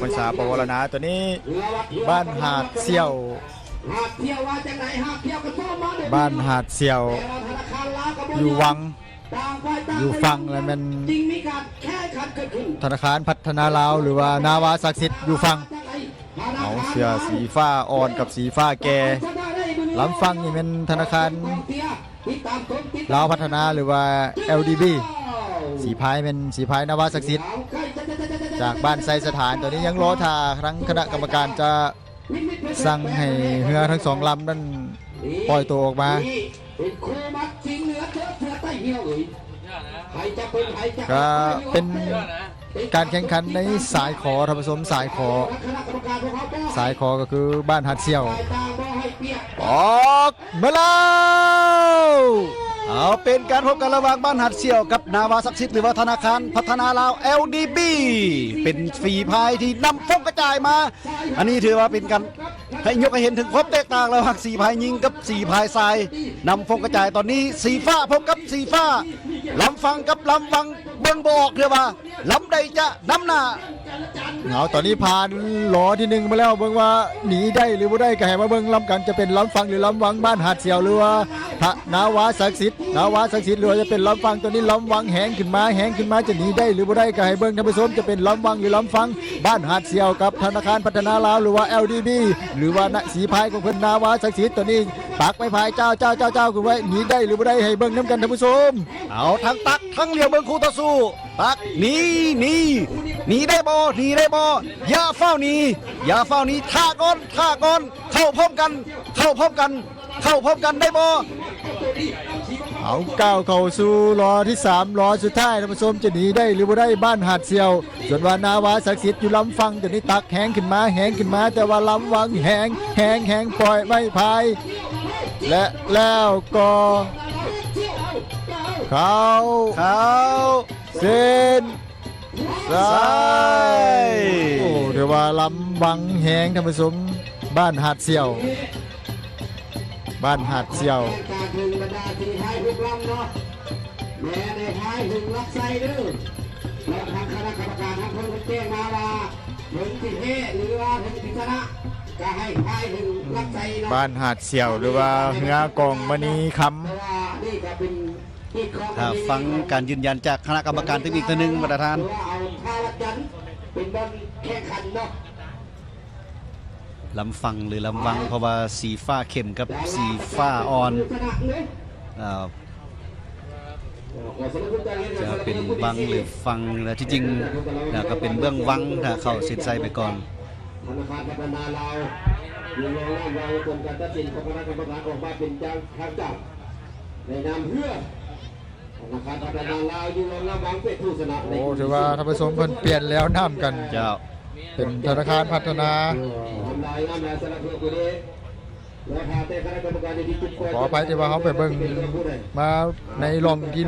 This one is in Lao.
ພັນສາປະວໍລະນາ ຕົວນີ້ບ້ານຫາດສ່ຽວ ບ້ານຫາດສ່ຽວ ຢູ່ວັງ ຢູ່ຝັ່ງ ແລະແມ່ນທະນາຄານພັດທະນາລາວ ຫຼືວ່ານາວາສັກສິດຢູ່ຝັ່ງ. ເອົາ ເສື້ອສີຟ້າອ່ອນກັບສີຟ້າແກ່ ລຳຝັ່ງນີ້ແມ່ນທະນາຄານລາວພັດທະນາ ຫຼືວ່າ ແອລດີບີ ສີພາຍແມ່ນສີພາຍນາວາສັກສິດ ຈາກບ້ານໄຊສະຖານ. ຕອນນີ້ຍັງລໍຖ້າທາງຄະນະກຳມະການຈະສັ່ງໃຫ້ເຮືອທັງສອງລຳນັ້ນປ່ອຍໂຕອອກມາ. ກະເປັນການແຂ່ງຂັນໃນສາຍຂໍ ທ່ານຜູ້ຊົມ ສາຍຂໍ ສາຍຂໍກໍຄືບ້ານຫາດສ່ຽວ. ອອກມາແລ້ວ ເອົາ ເປັນການພົບກັນລະຫວ່າງບ້ານຫາດສ່ຽວກັບນາວາສັກສິດ ຫຼືວ່າທະນາຄານພັດທະນາລາວ ແອລດີບີ ເປັນຝີພາຍທີ່ນຳຟົງກະຈາຍມາ. ອັນນີ້ຖືວ່າເປັນການໃຫ້ຍົກໃຫ້ເຫັນເຖິງຄວາມແຕກຕ່າງລະຫວ່າງສີພາຍຍິງກັບສີພາຍຊາຍ ນຳຟົງກະຈາຍ. ຕອນນີ້ສີຟ້າພົບກັບສີຟ້າ ລຳຝັ່ງກັບລຳວັງ ເບິ່ງບໍ່ອອກເທື່ອວ່າລຳໃດຈະນຳໜ້າ. ເອົາ ຕອນນີ້ຜ່ານຫຼໍທີໜຶ່ງມາແລ້ວ ເບິ່ງວ່າໜີໄດ້ຫຼືບໍ່ໄດ້ ກໍໃຫ້ມາເບິ່ງນຳກັນ ຈະເປັນລຳຝັ່ງ ຫຼື ລຳວັງ ບ້ານຫາດສ່ຽວ ຫຼືວ່ານາວາສັກສິດ ນາວາສັກສິດ ຫຼືວ່າຈະເປັນລຳຝັ່ງ. ຕອນນີ້ລຳວັງແຮງຂຶ້ນມາ ແຮງຂຶ້ນມາ ຈະໜີໄດ້ຫຼືບໍ່ໄດ້ ກໍໃຫ້ເບິ່ງ ທ່ານຜູ້ຊົມ ຈະເປັນລຳວັງ ຫຼື ລຳຝັ່ງ ບ້ານຫາດສ່ຽວກັບທະນາຄານພັດທະນາລາວ ຫຼືວ່າ ແອລດີບີ ຫຼືວ່ານະ ສີພາຍຂອງເພິ່ນ ນາວາສັກສິດ. ຕອນນີ້ຕັກໄມ້ພາຍ ຈ້າວໆໆໆ ຂຶ້ນໄວ້ ໜີໄດ້ຫຼືບໍ່ໄດ້ ໃຫ້ເບິ່ງນຳກັນ ທ່ານຜູ້ຊົມ. ເອົາ ທັງຕັກທັງຫຼຽວເບິ່ງຄູ່ຕໍ່ສູ້ ຕັກ ໜີ ໜີ ໜີໄດ້ບໍ່ ໜີໄດ້ບໍ່? ຢ່າຟ້າວໜີ ຢ່າຟ້າວໜີ ຖ້າກ່ອນ ຖ້າກ່ອນ ເຂົ້າພ້ອມກັນ ເຂົ້າພ້ອມກັນ ເຂົ້າພ້ອມກັນໄດ້ບໍ່? ເອົາ ກ້າວເຂົ້າສູ່ຫຼໍທີສາມ ຫຼໍສຸດທ້າຍ ທ່ານຜູ້ຊົມ ຈະໜີໄດ້ຫຼືບໍ່ໄດ້ ບ້ານຫາດສ່ຽວ. ສ່ວນວ່ານາວາສັກສິດຢູ່ລຳຝັ່ງ ຕົວນີ້ຕັກແຮງຂຶ້ນມາ ແຮງຂຶ້ນມາ ແຕ່ວ່າລຳວັງແຮງ ແຮງ ແຮງ ປ່ອຍໄມ້ພາຍ ແລະແລ້ວກໍເຂົ້າ ເຂົ້າ ເສັ້ນ ຊາຍ. ໂອ້ ຖືວ່າລຳວັງແຮງ ທ່ານຜູ້ຊົມ ບ້ານຫາດສ່ຽວ ບ້ານຫາດສ່ຽວ. ການເຖິງບັນດາທີ່ພາຍຫົກລຳເນາະ ແມ່ນໃຫ້ພາຍຫຶງລັກໄຊເດີ ແລ້ວທາງຄະນະກຳມະການທາງເພິ່ນແຈ້ງມາວ່າເຖິງຊິແພ້ ຫຼືວ່າເຖິງຊິຊະນະ ກໍໃຫ້ພາຍຫຶງລັກໄຊເນາະ. ບ້ານຫາດສ່ຽວ ຫຼືວ່າເຮືອກອງມະນີຄຳ ເພາະວ່ານີ້ກໍເປັນ ຖ້າຟັງການຢືນຢັນຈາກຄະນະກຳມະການເຖິງອີກເທື່ອໜຶ່ງ ບັນດາທ່ານ ລຳຝັ່ງ ຫຼື ລຳວັງ ເພາະວ່າສີຟ້າເຂັ້ມກັບສີຟ້າອ່ອນ ເອີ ຈະເປັນວັງ ຫຼື ຝັ່ງ ແລະ ທີ່ຈິງແລ້ວກໍເປັນເບື້ອງວັງ ຖ້າເຂົ້າເສັ້ນໄຊໄປກ່ອນ. ທະນາຄານພັດທະນາລາວ ຢູ່ລອງນາມວາງຜົນການຕັດສິນຂອງຄະນະກຳມະການອອກມາເປັນຢ່າງທາງການ ໃນນາມເຮືອ ທະນາຄານພັດທະນາລາວ ຢູ່ລອງນາມວາງເປັນຜູ້ຊະນະ. ໂອ້ ຖືວ່າທ່ານຜູ້ຊົມເພິ່ນປ່ຽນແລ້ວນາມກັນ ເຈົ້າ ເປັນທະນາຄານພັດທະນາ. ຂໍອະໄພທີ່ວ່າເຮົາໄປເບິ່ງມາໃນລອງທີ່